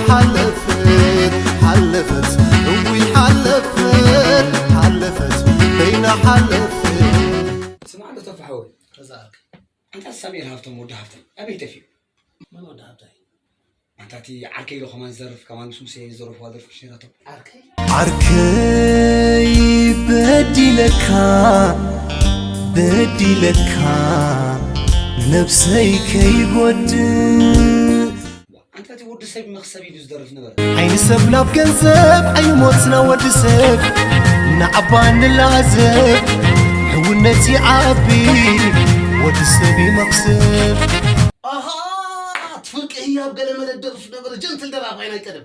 ሓለፈት ሓለፈት እውይ ሓለፈት ሓለፈት በይና ሓለፈት። ስማዕ እንዶ ተፋሓወይ፣ ከዛ ኣርክ ኣንታ ሳሙኤል ሃብቶም ወዲ ሃብቶም ኣበይ ጠፊኡ? መን ወዲ ሃብታይ? ኣንታ እቲ ዓርከይ ኢሉ ከማን ዝደርፍ፣ ከማን ምስ ሙሴ ዝደረፍዋ ደርፊ ሽራቶ። ዓርከይ ዓርከይ በዲለካ በዲለካ ነብሰይ ከይጎድእ። ኣንታ እቲ ወዲ ሰብ መኽሰብ ኢሉ ዝደርፍ ነበረ። ዓይኒ ሰብ ናብ ገንዘብ ዓይኒ ሞት ናብ ወዲ ሰብ ንዓባ ንላዘብ ሕውነት ይዓቢ ወዲ ሰብ ይመኽስብ። ኣሃ እቲ ፍርቂ ህያብ ገለ መለ ደርፍ ነበረ። ጀንትል ደራፋይ ናይ ቀደም።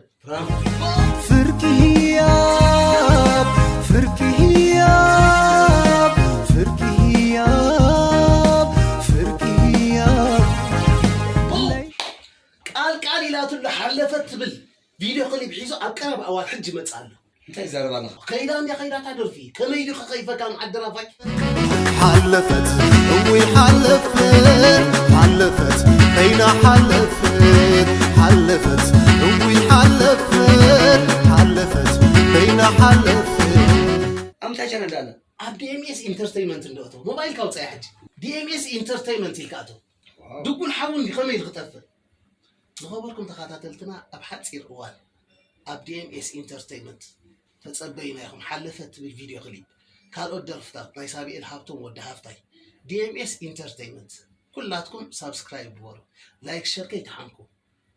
ፍርቂ ህያብ ፍርቂ ህያብ ፍርቂ ህያብ ፍርቂ ህያብ። ቃል ቃል ኢላትሉ ሓለፈት ትብል ቪድዮ ክሊፕ ሒዙ ኣብ ቀረባ እዋን ሕጂ ይመጽእ ኣሎ። እንታይ ይዛረብ ኣለኻ? ከይዳ እንድያ ከይዳ እታ ደርፊ። ከመይ ድዩ ከኸይፈካ መዓል ደራፋይ? ሓለፈት እውይ ሓለፈት ሓለፈት በይና ሓለፈት ሓለፈት እውይ ሓለፈት ሓለፈት በይና ሓለፈት። ኣብ ምንታይ ቻነል ዳኣለ? ኣብ ዲኤምኤስ ኢንተርተይመንት እንዶ እቶ ሞባይልካ ውጻኢ ሕጂ። ዲኤምኤስ ኢንተርተይመንት ኢልካ እቶ። ድጉል ሓው እንዲ ከመይ ኢሉ ክጠፍእ? ዝኸበርኩም ተኸታተልትና ኣብ ሓጺር እዋን ኣብ ዲኤምኤስ ኢንተርተይመንት ተጸበዩና ኢኹም። ሓለፈት ትብል ቪድዮ ክሊፕ፣ ካልኦት ደርፍታት ናይ ሳሙኤል ሃብቶም ወዲ ሃፍታይ። ዲኤምኤስ ኢንተርተይመንት ኩላትኩም ሳብስክራይብ ግበሩ። ላይክ ሸር ከይተሓንኩ።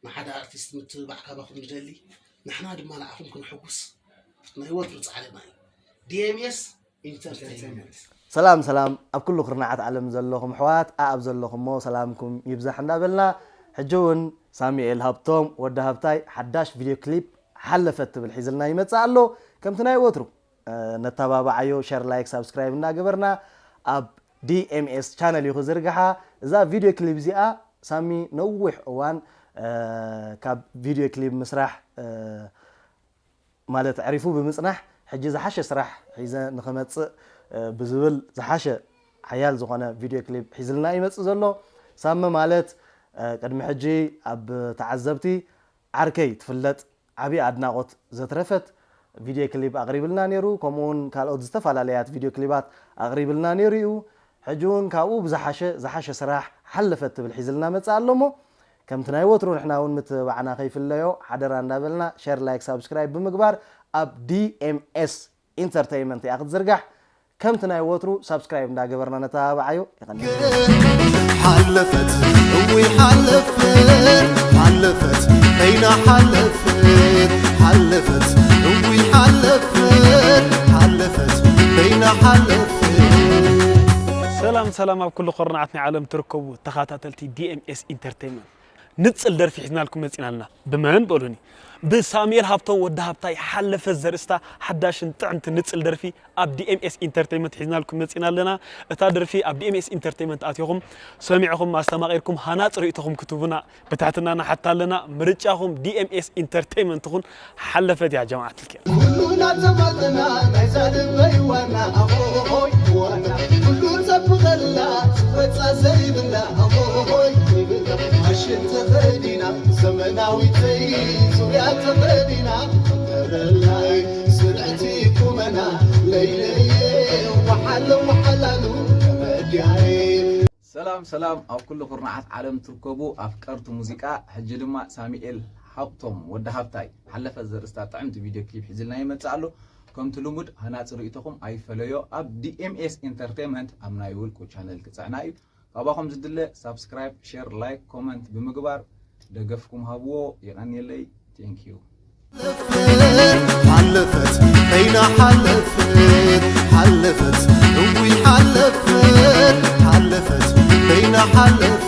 ንሓደ ኣርቲስት ምትብባዕ ካባኹም ንደሊ። ንሕና ድማ ንዓኹም ክንሕጉስ ናይ ወትሩ ጻዕርና እዩ። ዲኤምኤስ ኢንተርተይመንት። ሰላም ሰላም ኣብ ኩሉ ኩርናዓት ዓለም ዘለኹም ኣሕዋት ኣኣብ ዘለኹሞ ሰላምኩም ይብዛሕ እንዳበልና ሕጂ እውን ሳሙኤል ሃብቶም ወዲ ሃብታይ ሓዳሽ ቪድዮ ክሊፕ ሓለፈት ትብል ሒዝልና ይመጽእ ኣሎ። ከምቲ ናይ ወትሩ ነተባብዓዮ ሸር ላይክ ሳብስክራይብ እናገበርና ኣብ ዲኤምኤስ ቻነል እዩ ክዝርግሓ። እዛ ቪድዮ ክሊፕ እዚኣ ሳሚ ነዊሕ እዋን ካብ ቪድዮ ክሊፕ ምስራሕ ማለት ኣዕሪፉ ብምጽናሕ ሕጂ ዝሓሸ ስራሕ ሒዘ ንኽመጽእ ብዝብል ዝሓሸ ሓያል ዝኾነ ቪድዮ ክሊፕ ሒዝልና ይመጽእ ዘሎ። ሳሚ ማለት ቅድሚ ሕጂ ኣብ ተዓዘብቲ ዓርከይ ትፍለጥ ዓብዪ ኣድናቖት ዘትረፈት ቪድዮ ክሊፕ ኣቕሪብልና ነይሩ። ከምኡ እውን ካልኦት ዝተፈላለያት ቪድዮ ክሊባት ኣቕሪብልና ነይሩ እዩ። ሕጂ እውን ካብኡ ብዝሓሸ ዝሓሸ ስራሕ ሓለፈት ትብል ሒዝልና መጽእ ኣሎ እሞ ከምቲ ናይ ወትሩ ንሕና እውን ምትብባዕና ከይፍለዮ ሓደራ እንዳበልና ሸር ላይክ ሳብስክራይብ ብምግባር ኣብ ዲኤምኤስ ኢንተርተይመንት እያ ክትዝርጋሕ። ከምቲ ናይ ወትሩ ሳብስክራይብ እንዳገበርና ነተባብዓዮ። የቐንየልና። ሓለፈት እውይ ሓለፈት ሓለፈት በይና ሓለፈት ሓለፈት እውይ ሓለፈት ሓለፈት በይና ሓለፈት። ሰላም ሰላም ኣብ ኩሉ ኮርናዓት ናይ ዓለም ትርከቡ ተኸታተልቲ ዲኤምኤስ ኢንተርቴይንመንት ንጽል ደርፊ ሒዝናልኩም መጺና ኣለና። ብመን በሉኒ? ብሳሙኤል ሃብቶም ወዲ ሃብታይ ሓለፈት ዘርእስታ ሓዳሽን ጥዕምቲ ንጽል ደርፊ ኣብ ዲኤምኤስ ኢንተርቴይንመንት ሒዝናልኩም መጺና ኣለና። እታ ደርፊ ኣብ ዲኤምኤስ ኢንተርቴይንመንት ኣቲኹም ሰሚዕኹም ኣስተማቒርኩም ሃናጺ ርእይቶኹም ክትህቡና ብትሕትና ንሓታ ኣለና። ምርጫኹም ዲኤምኤስ ኢንተርቴይንመንት ትኹን። ሓለፈት እያ ጀማዓት ልክያ። ኩሉ እናተማጠና ናይዛ ልበይ ዋና ኣኾኾይ ዋና ኩሉ ጸብቐላ ዝወጻ ዘይብላ ኣኾኾይ ማሽን ተኸዲና ዘመናዊተይ ዙርያ ተኸዲና ተረላይ ስርዕቲ ቁመና ለይለየ ወሓለ ወሓላሉ ተመዲያየ። ሰላም ሰላም ኣብ ኩሉ ኩርናዓት ዓለም ትርከቡ ኣፍቀርቲ ሙዚቃ፣ ሕጂ ድማ ሳሚኤል ሃብቶም ወዲ ሃብታይ ሓለፈት ዘርእስታ ጥዕምቲ ቪድዮ ክሊፕ ሒዝልና ይመጽእ ኣሎ። ከምቲ ልሙድ ሃናጺ ርእይቶኹም ኣይፈለዮ ኣብ ዲኤምኤስ ኢንተርቴይንመንት ኣብ ናይ ውልቁ ቻነል ክጽዕና እዩ። ካባኹም ዝድለ ሳብስክራይብ፣ ሼር፣ ላይክ፣ ኮመንት ብምግባር ደገፍኩም ሃብዎ። የቐንየለይ። Thank you። ሓለፈት በይና ሓለፈት ሓለፈት እውይ ሓለፈት ሓለፈት በይና ሓለፈት።